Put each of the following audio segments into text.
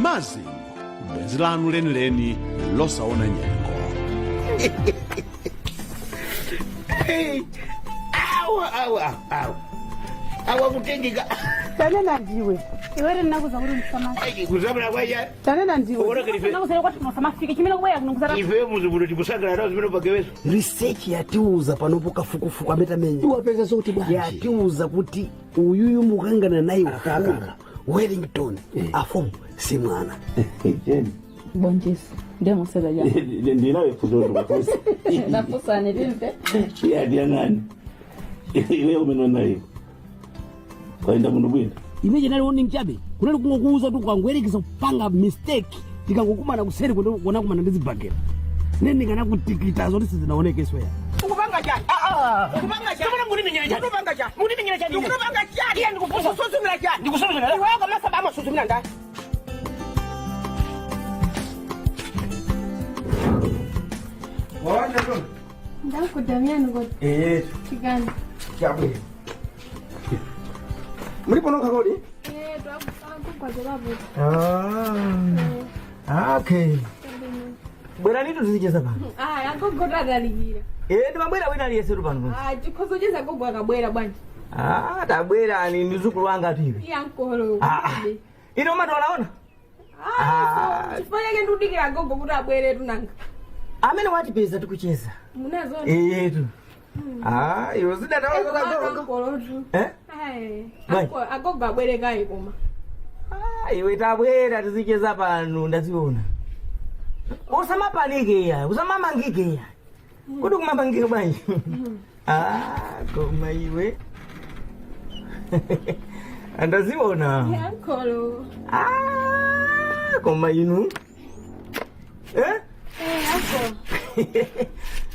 Mazin, bwenzi lanu lenileni losaona nyengo. Hey, awa awa awa awa kutengeka. Tanena ndiwe. Iwe ndinakuuza kuti musamafike. Kuzamula kwacha. Tanena ndiwe. Uona kalife. Ndinakuuza kuti musamafike chimene kubwera kuno kuzara. Ife muzibulo tikusangala nawo zimene upakewezo. Research yatiuza panopo, kafukufuku ametamenya Wapeza zoti bwanji? Yatiuza kuti uyuyu mukangana naye ufumu Wellington, afumu si mwana. Bonjesi ndiye museza jana. Ndinawe funso ndikufunsa. Nafusani timve. Iyadiyang'ani iwe umene unalipo kwaenda muno bwino. Ine chinali warning chabe, kunali kungokuuza kuti ukangoyerekeza kupanga mistake, tikangokumana kuseri kunakumana ndi zibagera, nene ndikanakutikita zoti sizinaonekeso ya. Ukupanga chani? Ukupanga chani? Kama muni chani? Ukupanga chani? Muni chani? Ukupanga chani? Iye ndikufunsa. Ukusuzumira chani? Ndikusuzumira. Iwe wako masaba amasuzumira ndani? Ndakudamiyani kuti. Eh, Chikani. Chabwino. Mulipo nokha kodi? Eh, twakugwazirapo. Ah. Okay. Bwerani tizicheza pano. Ah, agogo tatalikira. Eh, ndimabwera wina aliyense tu pano. Ah, chikhozocheza gogo akabwera bwanji. Ah, tabwera ni mzukulu wanga tu iwe. Iye ankolo. Ah, ah. Ine umati wanaona? Ah, chifukwa chake ndikudikira gogo kuti abwere tunanga. Amene watipeza tikucheza. Munazona. Eh tu. Ah, iwe zidataona za gogo. Ankolotu. Eh? Ayi. Bwanji? Agogo abwere kayi koma. Ah, iwe tabwera tizicheza pano ndaziona. Usamapanike ya, usamamangike ya. Kuti kumamangike bwanji? Ah, koma iwe. Andaziona. Iye ankolo. Ah, koma inu. Eh? Eh, ankolo.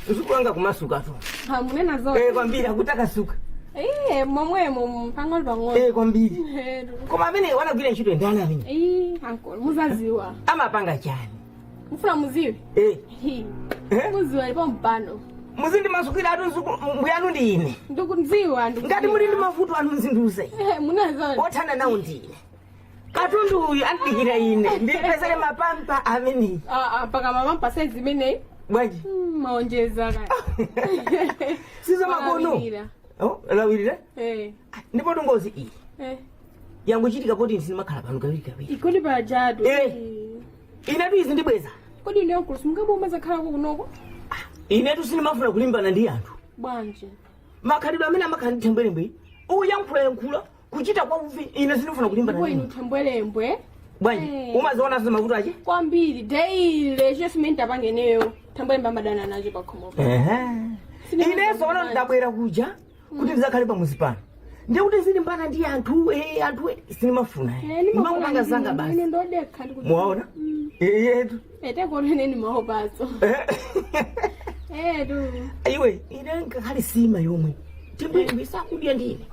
Mzukulu wanga kumasuka tu. Ha, munena zona. Eh, kwambiri akutaka suka. Eh, momwemo pang'ono pang'ono. Eh, kwambiri. Eh, tu. Koma amene wanagwira ntchito ndani amene? Eh, ankolo, muzaziwa. Amapanga chani? Mufuna muziwe? Eh. Hi. Eh? Muziwa alipo mpano. Muzindimasukira atu mzukulu mbuyanu ndi ine. Ndikudziwa ndikudziwa. Ngati muli ndi mavuto anu muzindiuze. Eh, munazona. Othana nawo ndine. Katundu uyu andidikira ine. Ndipezere mapampa amene. Ah, ah, paka mapampa size imeneyi. Bwanji? Maonjeza kaya. Sizo makono. Walawirira. Oh, lawirira? Eh. Ndipo tungozi iyi. Eh. Yangochitika poti ndimakhala pano kawiri kawiri. Ikodi pajatu. Eh. Inetu izi ndibweza. Kodi ndiyo nkulu simungaboma zakhalako kunoko? Inetu sindimafuna kulimbana ndi anthu. Bwanji. Makhalidwe amene amakhala ndi thembwerembwe. Uyankhulayankhula kuchita kwa uve ine sindifuna kulimbana Ndipo ndi inu anthu. thembwerembwe. Bwanji? Eh. Umaziona mavuto ache? Kwambiri daily chonse simene tapangeneyo. Thembwerembwe amadana nacho pakhomopo. Ehe. Sinema Inenso ona ndabwera kuja kuti ndizakhale pamuzi pano. Ndiye kuti zilimbana ndi anthu, eh, anthu eh, sindimafuna. Eh, Ndimangopanga zanga basi. Ine ndodekha ndikuti. Mwaona? Eyetu. Ete konene ni maopaso. Eh, tu. Iwe, ine ngakhale sima yomwe. Thembwerembwe sakudya ndine.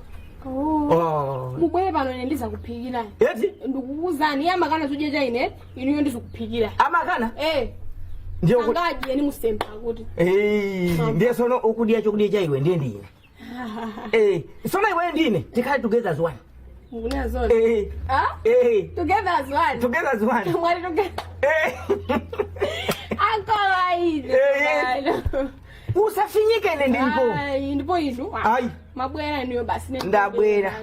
Oh. Oh. Mubwere pano ine ndizakuphikira. Eti? Ndikukuuzani iye amakana chudya cha ine, inuyo ndizikuphikira. Amakana? Eh. Ndiye kuti Angadye ni musemba kuti. Eh, ndiye sono ukudya chokudya cha iwe ndiye ndine. Eh, sono iwe ndine tikhale together as one. Mukunena zona. Eh. Ah? Eh. Together as one. Together as one. Mwali together. Eh. Ankolo ayi. Eh. Usafinyike ine ndipo. Ayi, ndipo inu. Ayi. Mabwera inuyo basi. Ndabwera. Ndabwera.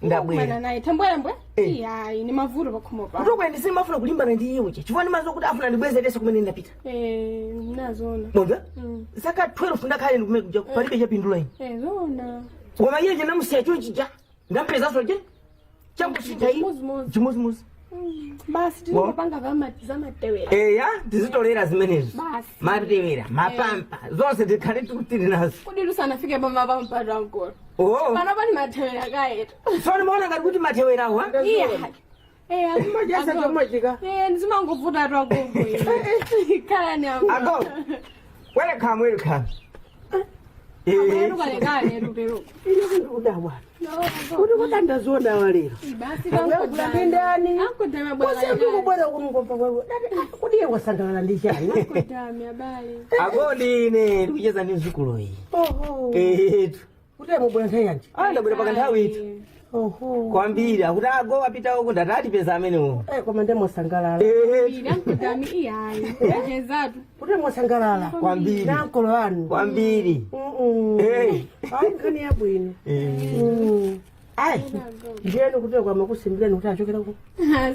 Ndabwera. Naye thembwerembwe? Eh. Iyayi, ni mavuto pakhomo pa. Kutokwe ndisimafuna kulimbana ndi iwe chifukwa ndimazo kuti afuna ndibwezereso kumene ndinapita. Eh, mnazona. Mwamva? Mm. Zaka 12 ndakhale ndikumene kuja palibe chapindula ine. Eh, zona. Koma iye chinamusiya chonchija. Ndampezaso je. Changu iyi. Chimozimozi. Chimozimozi. Basi tizingopanga zamatewera. Eya, tizitolera zimenezo. Basi. Matewera, mapampa, zonse tikhale tikutili nazo. Kodi lusanafike pamapampa tankolo. Oh. Pano pani matewera kayetu. So nimaona ngati kuti matewerawa. Iya. Eh, Majasa agogo. chomachika. Eh, ndizimangovuta tu agogo. Khala ni agogo. Agogo. Welcome, welcome. Abwera kalekale lutero. Udabwana kuti kutandaziona walero Basi ndani Ankudami abwera. usendikubwera kumngomba kwawe kuti iye wasangalala ndi chani Ankudami abale. Akodi ine ndikucheza ndi mzukuluyi. Oho. Etu. Kuti amubwera nthawi yanji? Ah, ndabwera pakanthawi itu. Oho. Kwambiri akuti ago apita uku ndatati peza amenewo. Eh, koma ndemosangalala. Ili ankudami iyayi. Achezatu. Kuti mosangalala. Kwambiri. Nankolo anu. Kwambiri. Mm. Eh. Ayi nkhani yabwino. Mm. Ayi. Ndiyeni kuti kwama kusimbirani kuti achokera ku.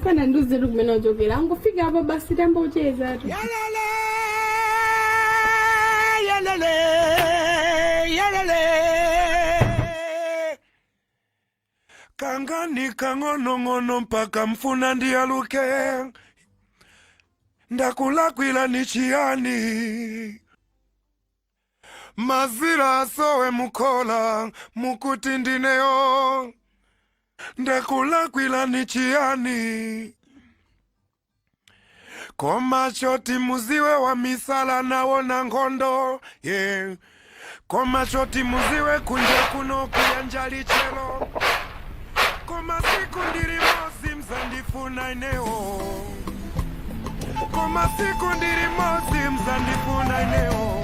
Sana nduzetu kumene ochokera. Angofika apo basi tamba uchezatu. Yalele, yalele. Kangani kang'onong'ono mpaka mfuna ndiyaluke ndakulakwila ni chiyani mazira asowe mukola mukuti ndineyo ndakulakwila ni chiyani koma choti muziwe wa misala nawona nkhondo ye koma choti muziwe kunja kuno kuyanja lichelo koma siku ndili mosi mzandifuna inewo koma siku ndili mosi mzandifuna inewo.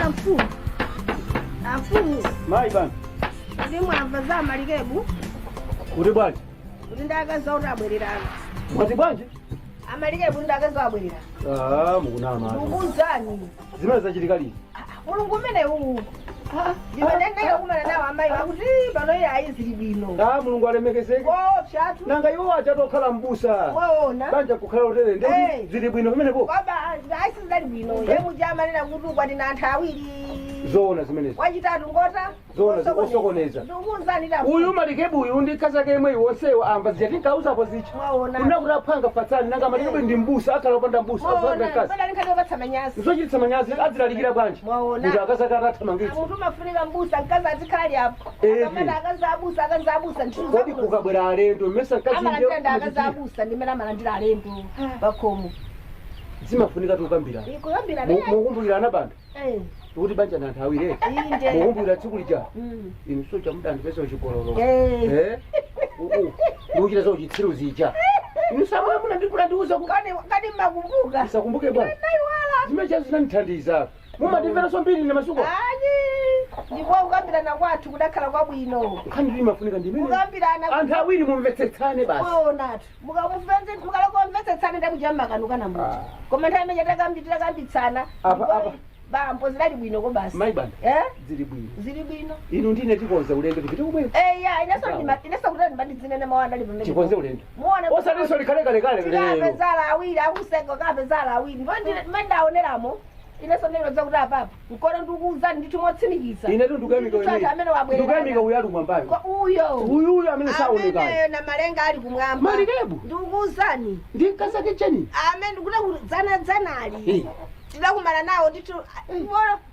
Amfumu. Amfumu. Mayi bana. Ndi mwamva za malikebu Kuti bwanji? kuti ndakaza kuti abwererana. Mwati bwanji? Amalikebu ndakaza abwererana. Ah, mukunama. Ndikukuwuzani. Zimene zachitika lini? Mulungu umene uwu. Ndimene kumana nawo amayi akuti pano iye ayizili bwino. Ah, Mulungu alemekezeke. Kopsatu. Nanga iwo achatokhala mbusa. Waona. Banja kukhala utere Eh. ndi zili bwino pamenepo. Kwaba ayisizali bwino. Ye mujamanena kuti ukwati anthu awiri. Zoona zimenezi. Wachitatu ngota. Zoona osokoneza. Ndikukuwuzani ta. Uyu malikebu uyu ndi kazake imwe wonsewo amva zija tinkauzapo zicha. Mwaona. Kuna kuti aphanga fatsani nanga malikebu ndi mbusa akhala opanda mbusa opanda Mwaona. mkazi. Pano nkhani yopatsa manyazi. Zochititsa manyazi adzilalikira bwanji. Mwaona. Kuti akazake atathamangitsa. Munthu umafunika mbusa mkazi azikhala apo. Eh, Akamati akazi abusa akazi abusa ntchito Kodi zabwino. kukabwera alendo mmesa mkazi Amalandira ndi akazi ndiye abusa ndimene amalandira alendo pakhomo. zimafunika tukambira. Kuyambira Mukumbukira ana banda. Eh. Kuti banja na anthu awiri. Inde. Mukumbukira tsiku lija. Mm. Inu socha mudandipesa uchigololo. Eh. Eh? Mukuchita za uchitsiru zija. Inu samwe munandiuza ku Kani kani makumbuka. Ndisakumbuke bwana. Naiwala. Zimene chazo zinandithandiza. Mumandimveranso mbiri ine masuku. Ayi. Ndipo kukambirana kwathu kudakhala kwabwino. Nkhani imafunika ndimene. Kukambirana Anthu awiri mumvetsetsane basi. Waonatu. Mukamumvetse mukalakomvetsetsana ndakuja makanuka munthu. Koma nthawi imene takambitsana. Apa, apa. Bambo zidali bwino ko basi. Mayi banda. Eh? Zili bwino. Zili bwino. Inu ndine tikonza ulendo tipite kumweko. Eh ya, inaso ndima inaso kuti ndimandidzinene mawana ali pamene. Tikonze ulendo. Muone. Osatinso likhale kalekale lero. Tikapezala awiri akuseko kapezala awiri. Ndipo ndimandaoneramo. Inaso ndinodza kuti apapa. Nkona ndikuwuzani ndithu motsimikiza. Ine tu ndikuyamika Ndithu anthu amene wabwerera. Ndikuyamika uyu ali mwambayo. Kwa uyo. Uyu uyu amene saonekayo. Ameneyo na malenga ali kumwamba. Malikebu. Ndikukuwuzani. Ndi mkazake cheni. Amene ndikuti kuti dzana dzanali. Eh. Tidakumana nawo ndithu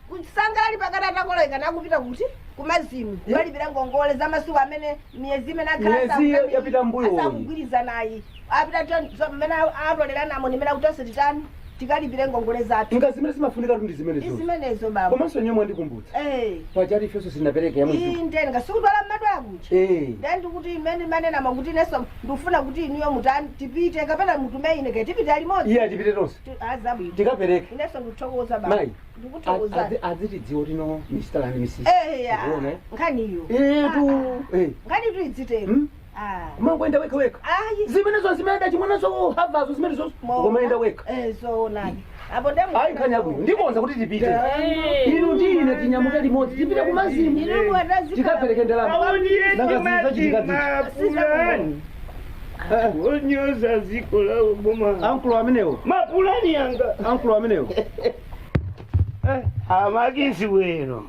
kusangalali pakati atakoleka nakupita kuti kumazimu kukalipira ngongole za masiku amene miyezi imene akhala Miyezi yapita mbuyo uyi. asakugwirizanayi apita mmene atoleranamo nimene akuti tonse titani tikalipire ngongole zathu Nga zimene zimafunika tu ndi zimenezo. izimenezo baba Komanso nyomwe ndikumbutsa. Eh. Pachati ifenso sinapereke yamwe. inde ngasikutwala mmadwa akucha Eh. then ndikuti imene manenama kuti inenso ndikufuna kuti inuyo mutani tipite kapena mutume ine ke tipite alimodzi Iye atipite tonse. Azabwino Tikapereke. inenso ndikuthokoza baba Mayi. ndikuthokozani Azitidziwa kuti no Mr. and Mrs. eya Ukuona, eh? nkhaniyo Eh tu. Eh. nkhani tu idzitero Hmm? Ah. Kumangoenda wekha wekha. ayi Zimenezo zimene dachimwenezo havazo zimenezo. Ukomaenda wekha. Eh, zoonadi apo ndemu Ayi nkhani yabwino. Ndikonza kuti tipite. Inu ndine tinyamuke limodzi tipite kumazimu. Inu mwatazikhala- Tikapereke ndalama. Nanga zinachitika ziti. Mapulani. Onyoza ziko lawo boma. Ankulo amenewo. Mapulani yanga. Ankulo amenewo. Amakisiwero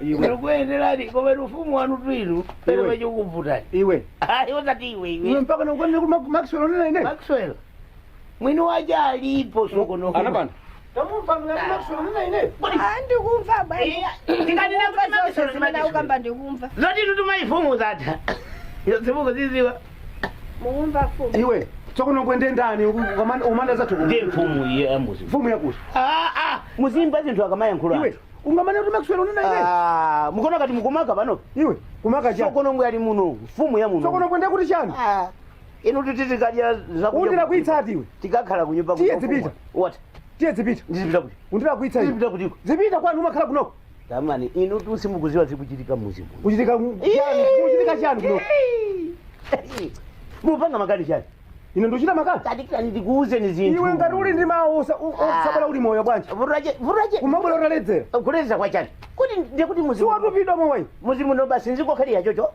ndikuyenderani koma ufumu wanu twinu pere Iwe. pachokuvutani. Iwe. Ayi, osati iwe. Iwe Iwe mpaka nokwanira kuti Maxwell onena ine. Maxwell mwini waje alipo sokono. Anapanda. Tamumva ngati Maxwell onena ine. Ndikumva bwana. Ndinganena kuti Maxwell ndi Maxwell. Ukamba ndikumva. Zoti tutumaifumu zatha zimuko ziziwa. Mukumva fumu. Iwe, tsokono kwende ndani umanda zathu Ndiye mfumu iye amuzi. Mfumu yakuti. Muzimba zinthu akamayankhula. Iwe, ungamane kuti Maxwell onena ine. Ah, mukono kati mukumaka pano. Iwe, kumaka chani. Sokono mbwe ali muno, mfumu ya muno. Tsokono kwende kuti chani. Inu titi tikadya zakudya. Undira kuitsati iwe. Tikakhala kunyumba. Tiye zipita. What? Tiye zipita. Ndizipita kuti. Undira kuitsa iwe. Ndizipita kuti. Zipita kwanu umakhala kunoko. Tamani, inu tusimukuziwa zikuchitika muzi muno. Kuchitika chani? Kuchitika chani kunoko? Mupanga makani chani. Ine ndochita makani. Tatikani ndikuuzeni zinthu. Iwe ngati uli ndi mawu usabala uli moyo bwanji. Vuraje, vuraje. Kumabwera utaledzera. Kuledzera kwa chani. Kuti ndikuti muzi. Siwatupidwa mowa iwe. Muzi muno basi nzikokhalira chocho.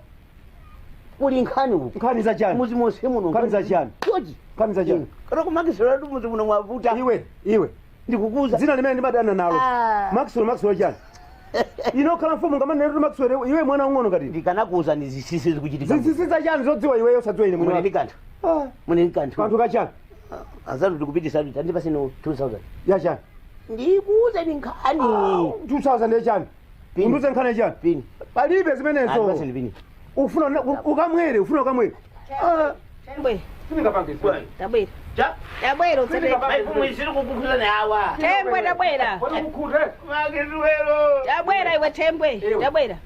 Kuli nkhani uku. Nkhani za chani? Muzi monse muno. Nkhani za chani? Chochi. Nkhani za chani? Kana kumakisira tu muzi muno mwavuta. Iwe, iwe. Ndikukuza. Dzina limene ndimadana nalo. Maxwell, Maxwell chani? Ino khala mfumu ngamane kuti Maxwell iwe mwana ung'ono ngati. Ndikanakuuza ni zisisi zikuchitika. Zisisi za chani zodziwa iweyo usadziwa ine mwini Mune ndi wako. kanthu. Mune ndi kanthu. Kanthu kachani? Azatu ndikupitisa tu tandipaseni 2000. Ya chani? Ndikuuze ni nkhani. 2000 ya chani? Pini. Unduze nkhani ya chani? Pini. Palibe zimenezo. Andipaseni pini. Ufuna ukamwere, ufuna ukamwere. Tembwe. Sindingapange. Tabwera. Cha. Tabwera utsatire. Maifumu isiri kukukhuzana awa. Tembwe tabwera. Kodi kukhute? Makiswelo. Tabwera iwe Tembwe. Tabwera.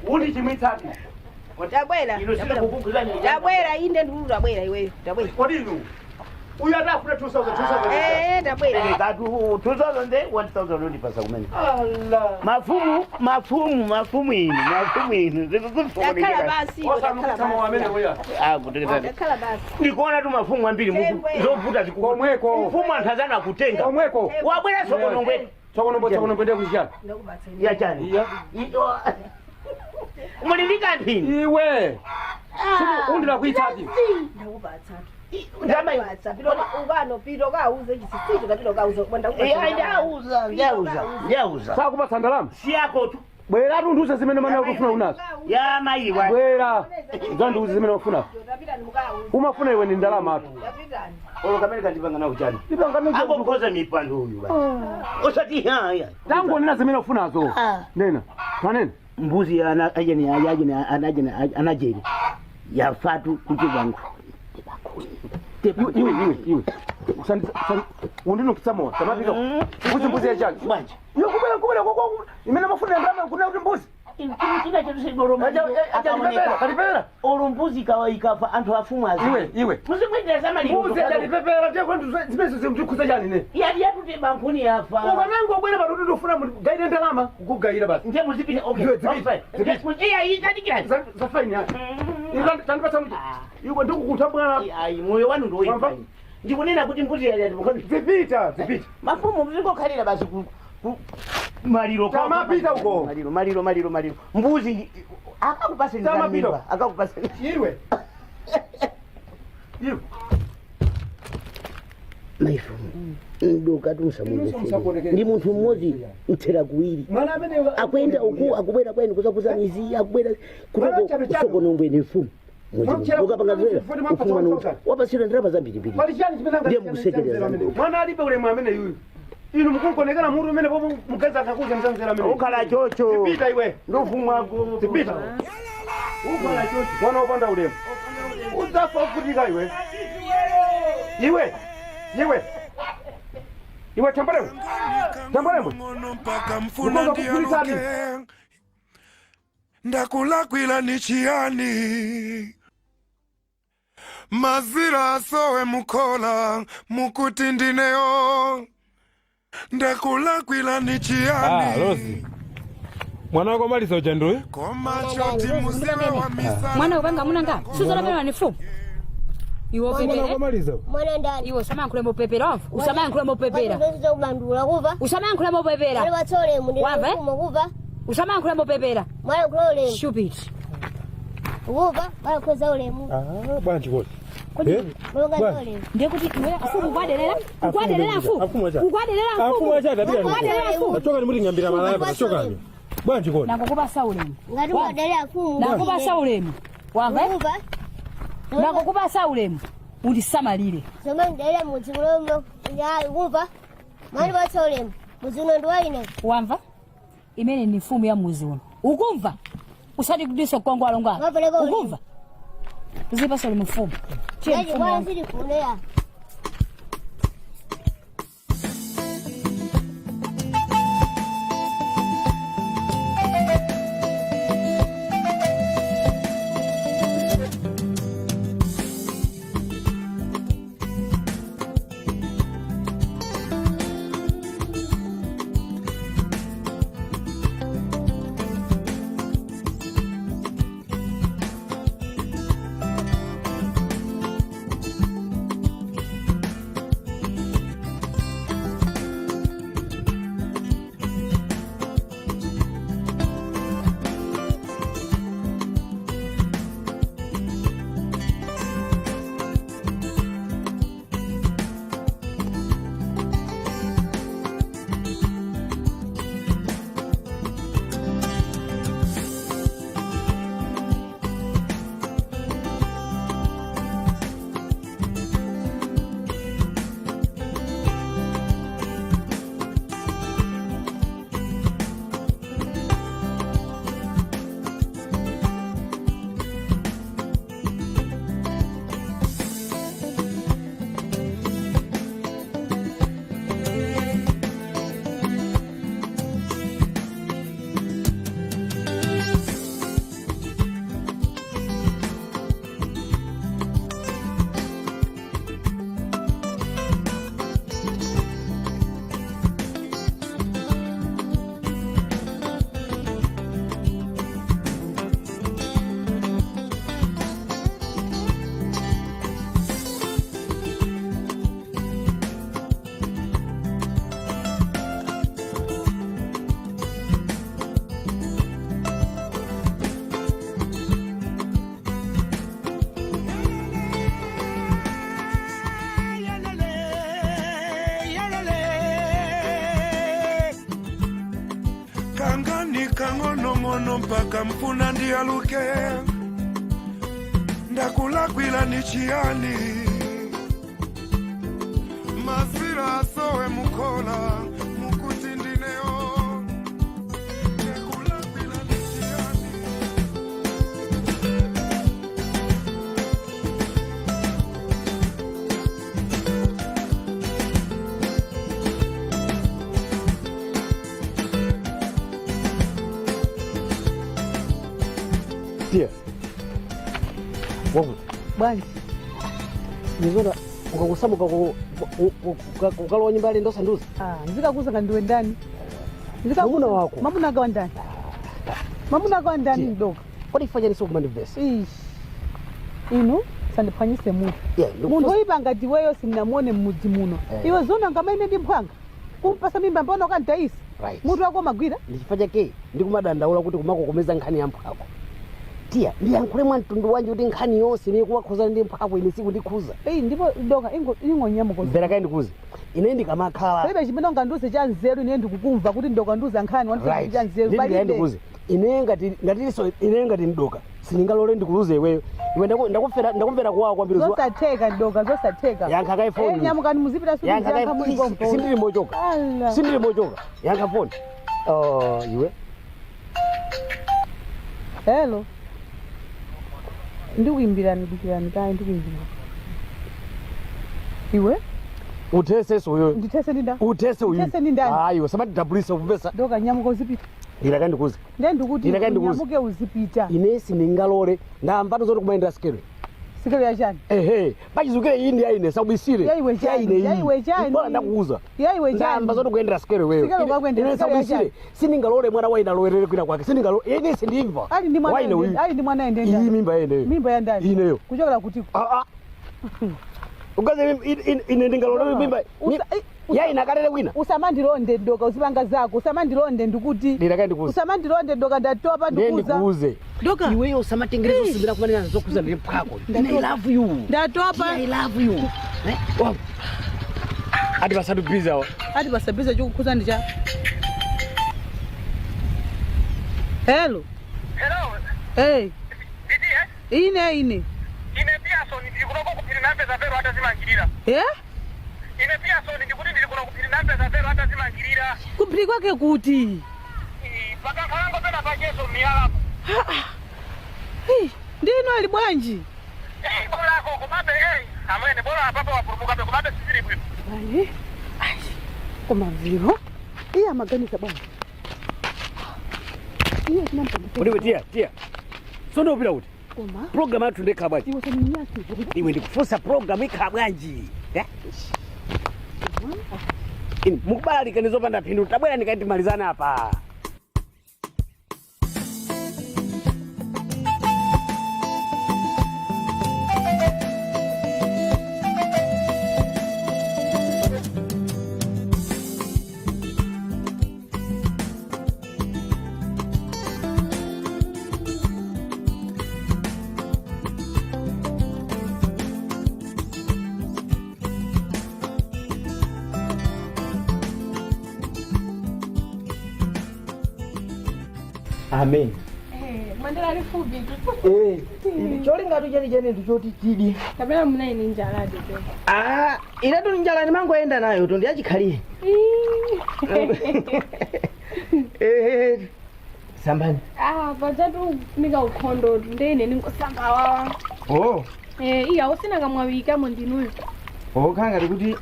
Undi chimwitsati. Tabwera. Ino siri kukukhuzana. Tabwera inde ndulu tabwera iweyo. Tabwera. Kodi inu? Uyu atafuna 2000, 2000. Eh, tabwera. Katu 2000 nde 1000 undipasa kumene. Allah. Mafumu, mafumu, mafumu inu, mafumu inu. Takhala basi iwe takhala Osamukitsa mowa amene basi. uya. Ah, kuteketani. Takhala basi. Ndikuona tu mafumu ambiri muku Tembwe. zovuta ziku. Komweko. Mfumu anthu azana kutenga. Komweko. Wabwera sokono ngwe. Tsokono mbo tsokono mbende kuchani. Ndakubatsa. Ya chani. Iya. Muli ndi kanthu inu. Iwe. Undira kuitsati. Ndakubatsa. Ndama Ndakubatsa. Pito ukano pito kauze chisisicho tapito kauze. Eh, ndauza, ndauza, ndauza. Sakupatsa ndalama. Si yako tu. Bwera tunduze zimene mana ukufuna unazo. Ya mayiwa. Bwera. Zanduze zimene ukufuna. Tapitani mukauze. Umafuna iwe ni ndalama atu. Tapitani. Olo kamene kandipanga nawo chani. Ipanga nacho. Angokhoza mipando uyu basi. Osati haya. Tangonena zimene ufunazo. Nena. Tanena. Mbuzi ya ana ajeni ajeni anajeni anajeni. Yafatu kuti vangu. Iwe iwe iwe. Usandi undinokitsa mowa. Tamapika. Mbuzi mbuzi ya chani. Bwanji. Iyo kubera kubera kwa kwa imene mafuna ndalama kuna kuti mbuzi. China chetu sigoro. Ajalipepera, kalipepera. Olo mbuzi ikawa ikafa anthu afumu azi. Iwe iwe. Muzimwendera zamali. Mbuzi ajalipepera ndiye kwantu zimene zimtikhuza chani ne. Yali yatute bankhuni yafa. Ukanango bwera pano kuti ndofuna mugaire ndalama kugayira basi. Ndiye muzipita okay. Ndiwe zipita. Okay. Iya itadikira. Za faini yayo. Tandipatsa mtu. Iwe ndikukuntha bwana. Ayi moyo wanu ndoyipa. Wamva? Ndikunena kuti mbuzi yali yati Zipita, zipita. mafumu muzingokhalira basi ku maliro Tamapita uko. maliro maliro maliro maliro mbuzi akakupaseni Tamapita. mimba akakupaseni Iwe. Iwe. maifumu ndoka Inonso musakuonekera. ndi munthu mmodzi mthera kuwiri Mwana amene akuyenda uku akubwera kwenu kuzakuza mizi akubwera Mwana kutoko chabe chabe. kusokonongwene mfumu Mwamchera- ukapanga zera Futi mwapatsa ufumu wanu 1000. wapasira ndalama zambirimbiri Pali chani chimene anga- Ndiye mukusekerera amene. zambiri. Mwana alibe ulemu amene yuyu. Inu mukunkonekera mutu umene pomwe mugeza akakuza mzanzera amene. ukhala chocho Zipita iwe. ndofumu wako Zipita. Ukhala chocho. Mwana wopanda ulemu. Udzafa kufutika iwe. Iwe. Iwe. Iwe tambaremwe. Tambaremwe. Ngono mpaka mfuna Ukonga kuphirisani. ndiyaluke ndakulakwila ni chiyani mazira asowe mukhola mukuti ndineyo ndakulakwila ni Ah, chiyani Rozi. Mwana wako maliza uja nduyu? koma choti muziwe wa misala Mwana upanga muna nga. Sizolapera ni fumu. Iwe Mwana upepere. wako maliza. Mwana ndani? Iwe usamayankhule mopepera wamva. Usamayankhule mopepera. Watu kubandula kuva. Usamayankhule mopepera. Wale watsole mu Wamva, eh? ndikumo kuva. Usamayankhule mopepera. Mwana kulole. Stupid. Ukuva balakweza ulemu. Ah, bwanji kodi. Eh? Mulonga ulemu. Ndiye kuti iwe afumu ukwadelera ukwadelera afumu Afumu acha. ukwadelera Afumu afumu acha tabia. ukwadelera afumu Achoka ni muti ngambira malaya pa choka ni. Bwanji kodi. Nakukupasa ulemu. Ngati mwadalira afumu. Nakukupasa ulemu. Wamva? Ukuva. Nakukupasa ulemu. Undisamalire. Zomwe ndalira mudzi mulomo nyayi ukuva. Mani patsa ulemu. Mudzi uno ndi wa ine. Wamva? Imene ni mfumu ya muzi uno. Ukumva? Usati kudiso kongwalongwala. Wapeleka ulemu. Ukumva? Uzipasa ulemu mfumu. Chiye Yaji mfumu bwana wangu. silifunea. Kangani kang'onong'ono mpaka mfuna ndiyaluke ndakulakwila ni chiyani masira asowe mukola mukuti ndineyo ndakulakwila ni chiyani. Tia. Wangu. Bwanji. Nizona ukakusamuka ukalowa nyumba yale ndosanduza. Ah, ndikakuza kandiwe ndani. Mwamuna wako. Mwamuna wako ndani. Mwamuna wako ndani mdoka. Kodi ifanya niso kumandivesa. Ish. Inu sandiphwanyise mutu. Yeah, Munthu oyipa ngati iweyo sindinamuone m'mudzi muno. Eh. Iwe zona ngamaine ndi mphwanga. Kumpasa mimba mbona ukanditayisa. Right. Mutu wako umagwira. Ndichifukwa chake ndikumadandaula kuti kumakokomeza nkhani ya mphwako. Tiya, ndiyankhule mwa mtundu wanji kuti nkhani yonse imene kuwakhuzana ndi mphwako ine sikundikhuza. Eyi ndipo doka ingo ingonyamuka. Mvera kaye ndikuze. Ine ndikamakhala Palibe chimene ungandiuze cha nzeru ine ndikukumva kuti ndokandiuza nkhani wandiuza Right. cha nzeru. Nditi Palibe. ndikuze. Ine ngati ngatiso ine ngati mdoka sindingalole ndikuluze iweyo. Iwe ndakufera ndakumvera kuwawa kwambiri zuwa. Zosatheka ndoka zosatheka. Yankha kaye foni. Eh, nyamukani muzipita sudi Yankha kaye yankha muli pompo. sindili mochoka. Ala. Sindili mochoka. Yankha foni. Oh, iwe. Hello. Ndikuimbirani dikirani kaye ndikuimbirani. Iwe Uthese uyo. ndithese ndi ndani? Uthese uyu. Ndithese ndi ndani? Ah, iwe samatidabulisa kupesa. Ndoka nyamuka uzipita. Ndira kaye ndikuze. Ndiye ndikuti Ndira kaye ndikuze. unyamuke uzipita. Ine sindingalole ndamva zoti kumayendera sikelo. Sikelo ya chani? Ehe, pachizukire iyi ndi yaine saubisire. Yaiwe chani? Yaiwe chani? Bora ndakuuza. Yaiwe chani? Ndamba zoti kuyendera sikelo wewe. Sikelo kwakuendera Ine sikelo ya saubisire. chani? Sindingalole mwana waina alowerere kwina kwake. Sindingalole. Ine sindimva. Ali ndi mwana Waine uyu. ali ndi mwana ende Iyi ndani? mimba yeneyo. Mimba ya ndani? Ineyo. Kuchokera kuti? Ah ah. Ukaze ine ndingalole mimba. Ya inakalele wina. Usamandilonde doka, uzipanga zako, usamandilonde ndikuti. Ndilaka ndikuuze. Usamandilonde doka, ndatopa. Ndiye Ndikuuza. ndikuuze. Doka. Iweyo usamatengereza usubira kumanena zokuza ndili phwako. I love you. Ndatopa. I love you. Eh? Wa. Ati pasatu busy awa. Ati pasabiza chikukhuza ndi cha. Hello. Hello. Hey. Ndidiye. Ine ine. Ine Pearson ndili kunoko kuphiri nampeza vero atazimangirira. Eh? Ine Pearson ndikuti ndili kuno kuphiri nampeza vero atazimangirira. Kuphiri kwake kuti? Pakankhalango pena pacheso miyalapo. Hey, ndino ali bwanji? Eh, bolako komabe eh amwene bola apapo wapulumukabe komabe sizili bwino. Ayi. Ayi. Koma viro. Iye amaganiza bwanji. Iye chinampangiza. Udiwe tia tia. Sono upita kuti. Koma. Program yathu ndekha bwanji. Iwe saminyasi. Iwe ndikufunsa program ikhala bwanji. Eh? Inu mukubalalika ndizopanda phindu tabwera ndikaitimalizana apa. Amen. Mandela ali fupi. Eh, cholinga cheni cheni ndichoti tidye. Kapena munaine njala adede. Ah, inetu njala ndimangoyenda nayo to ndiyachikhalire. Eh, sambani. Ah, pachatu nika ukhondo ndeine ningosamba wawa. Oh, Eh, iya usina kamwawikamo ndinuyo. oh khanga ndikuti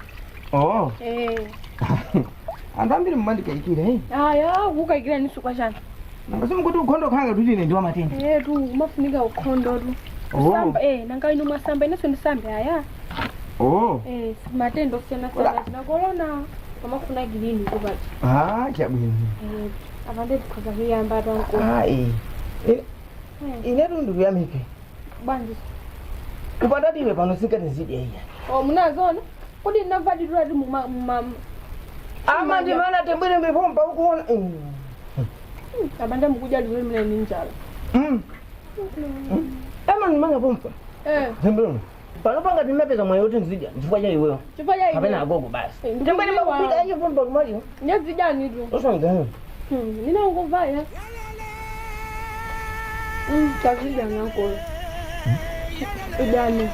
oh, Eh. anthu ambiri mumandikayikira eh. Aya, kukayikira nisu kwachani. Nanga simukuti ukhondo khanga kuti ine ndiwa matenda. Eh, tu umafunika ukhondo tu. Oh. Kusamba eh nanga inu mwasamba inenso ndisambe aya. Oh. Eh, matenda osiyana siyana zina corona. Pamafuna gilini kupacha. Ah, chabwino. Eh, apa ndikhoza kuyamba twanko. Ah, eh. Eh, inetu ndikuyamike. Bwanji. Kupatati iwe pano sinkatizidya iya. Oh, munazona? Kodi ndinavadidwa ti muma muma Ama ndimana tembwere mbepompa ukuona. Abanda mukudya lizoli mune ni njala. Mm. Ama ndimanga pompa. Eh, Tembwere. Pano panga ndimapeza mwayi woti ndizidya chifukwa cha iweyo. chifukwa cha iwe. Kapena agogo basi. Eh, Tembwere ndikudziwa. makupita acho pompa kumaliyo. Nyazidyani tu. Osonga. Ninangomvaya. Tazidyani ankolo. Idyani.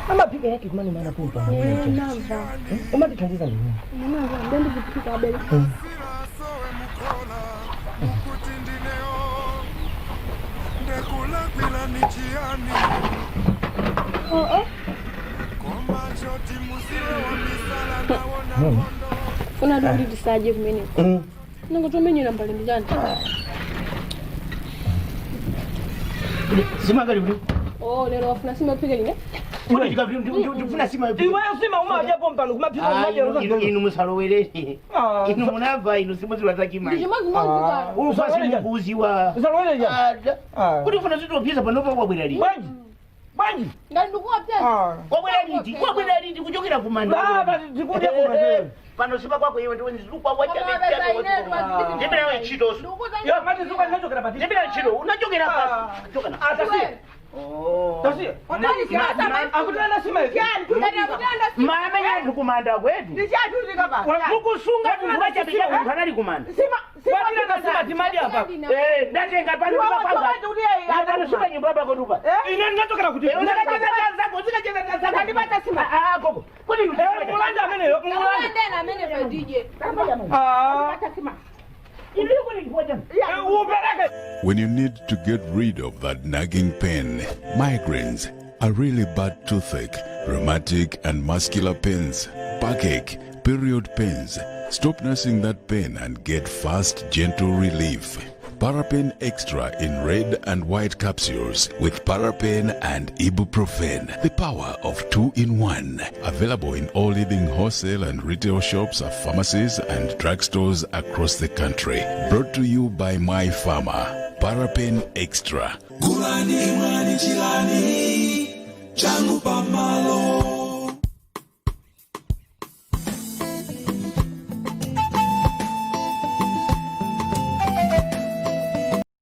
Amaphika yake kumane mana pompa. Eh, namva. Umatithandiza ndini. Namva, ndandiziphika abele. Ndekulakwila nichiyani. Oh, oh. Koma choti muziwe wa misala nawona nkhondo. Funa kuti tisadye kumeneko. Ningotomenyera mbali ndijani. Sima kali kuti. Oh, lero wafuna simaphike ine. Ndifuna sima. Iweyo sima umadya pompano kumaphika umadya. Inu musalowerere. Inu munabva inu simuziwa zakimani. Ndichimazimazika. Ufa simukuziwa. Usalowere Kuti ufuna zitopyeza panopa wabwera liti. Bwanji. Bwanji. Ngati ndikuwapyeza. Wabwera liti. Wabwera liti kuchokera kumanda. Baba tikudya kuma. Pano sipa kwako iwe ndiwe ndizukwa Koma wapeza Ndipera ntchito. Yo mati zuka ndinachokera pati. Ndipera ntchito unachokera pasi. Choka na. Atasiya. Tasiya. Akutana sima izi. Maamenya anthu kumanda kwetu. Mukusunga munthu wachabe munthu anali kumanda. Sima sima sima timadi apa. Eh, ndatenga pano Iwe pa watoka kwanga. kuti iye Pano sipa nyumba pako tupa. Ine ndinachokera kuti. Uzikacheza zako, uzikacheza zako. Ndandipata sima. Ah, gogo. Kuti Eh, mulanda ameneyo, mulanda. Ndena amene padije. Ah. Upereke. When you need to get rid of that nagging pain, migraines, a really bad toothache, rheumatic and muscular pains, backache, period pains, stop nursing that pain and get fast, gentle relief. Parapain Extra in red and white capsules with Parapain and ibuprofen. The power of two in one. Available in all leading wholesale and retail shops, pharmacies, and drugstores across the country. Brought to you by My Pharma. Parapen Extra. Gulani imwani chilani changu pamalo.